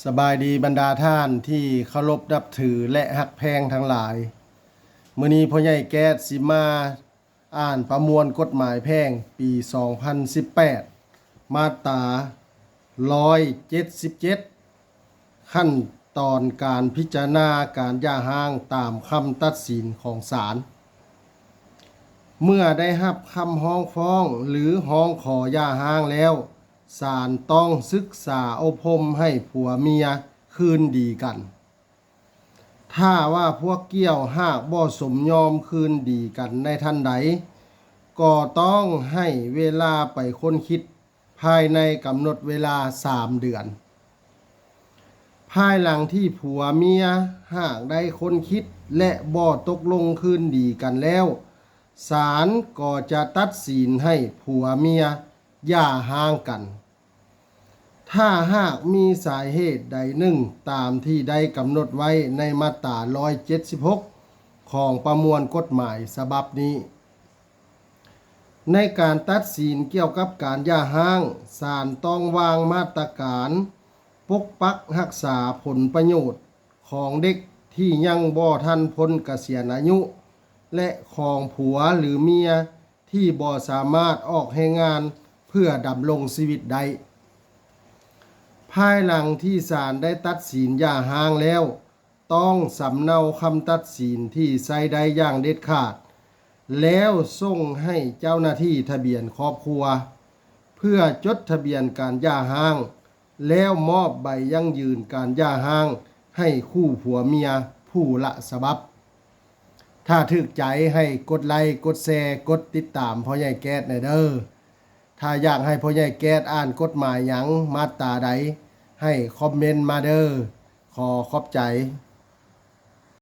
ສະບາຍດີບັນດາທ່ານທີ່ເຄົາລົບນັບຖື ແລະ ຮັກແພງທັງຫຼາຍ. ມື້ນີ້ພໍ່ໃຫຍ່ແກ້ດຊິມາອ່ານປະມວນກົດໝາຍແພ່ງປີສອງພັນສິບແປດ ມາດຕາຮ້ອຍເຈັດສິບເຈັດ ຂັ້ນຕອນການພິຈາລະນາການຢ່າຮ້າງຕາມຄຳຕັດສິນຂອງສານ. ເມື່ອໄດ້ຮັບຄຳຮ້ອງຟ້ອງ ຫຼື ຮ້ອງຂໍຢ່າຮ້າງແລ້ວ, ສານຕ້ອງສຶກສາອົບຮົມໃຫ້ຜົວເມຍຄືນດີກັນ. ຖ້າວ່າພວກກ່ຽວຫາກບໍ່ສົມຍອມຄືນດີກັນໃນທັນໃດ, ກໍຕ້ອງໃຫ້ເວລາໄປຄົ້ນຄິດພາຍໃນກຳນົດເວລາສາມເດືອນ. ພາຍຫຼັງທີ່ຜົວເມຍຫາກໄດ້ຄົ້ນຄິດ ແລະ ບໍ່ຕົກລົງຄືນດີກັນແລ້ວ, ສານກໍຈະຕັດສິນໃຫ້ຜົວເມຍຢ່າຮ້າງກັນ. ຖ້າຫາກມີສາເຫດໃດໜຶ່ງຕາມທີ່ໄດ້ກຳນົດໄວ້ໃນມາດຕາຮ້ອຍເຈັດສິບຫົກ ຂອງປະມວນກົດໝາຍສະບັບນີ້, ໃນການຕັດສິນກ່ຽວກັບການຢ່າຮ້າງ, ສານຕ້ອງວາງມາດຕະການປົກປັກຮັກສາຜົນປະໂຫຍດຂອງເດັກທີ່ຍັງບໍ່ທັນພົ້ນກະສຽນອາຍຸ ແລະ ຂອງຜົວ ຫຼື ເມຍ ທີ່ບໍ່ສາມາດອອກແຮງງານເພື່ອດຳລົງຊີວິດໄດ້. ພາຍຫຼັງທີ່ສານໄດ້ຕັດສິນຢ່າຮ້າງແລ້ວ, ຕ້ອງສຳເນົາຄຳຕັດສິນທີ່ໃຊ້ໄດ້ຢ່າງເດັດຂາດ, ແລ້ວສົ່ງໃຫ້ເຈົ້າໜ້າທີ່ທະບຽນຄອບຄົວ ເພື່ອຈົດທະບຽນການຢ່າຮ້າງ, ແລ້ວມອບໃບຢັ້ງຢືນການຢ່າຮ້າງໃຫ້ຄູ່ຜົວເມຍຜູ້ລະສະບັບ. ຖ້າຖືກໃຈໃຫ້ກົດໄລ, ກົດແຊ, ກົດຕິດຕາມພໍ່ໃຫຍ່ແກ້ດແດ່ເດີ້. ຖ້າຢາກໃຫ້ພໍ່ໃຫຍ່ແກ້ດອ່ານກົດໝາຍຫຍັງ, ມາດຕາໃດ, ໃຫ້ຄອມເມັນມາເດີ້. ຂໍຂອບໃຈ.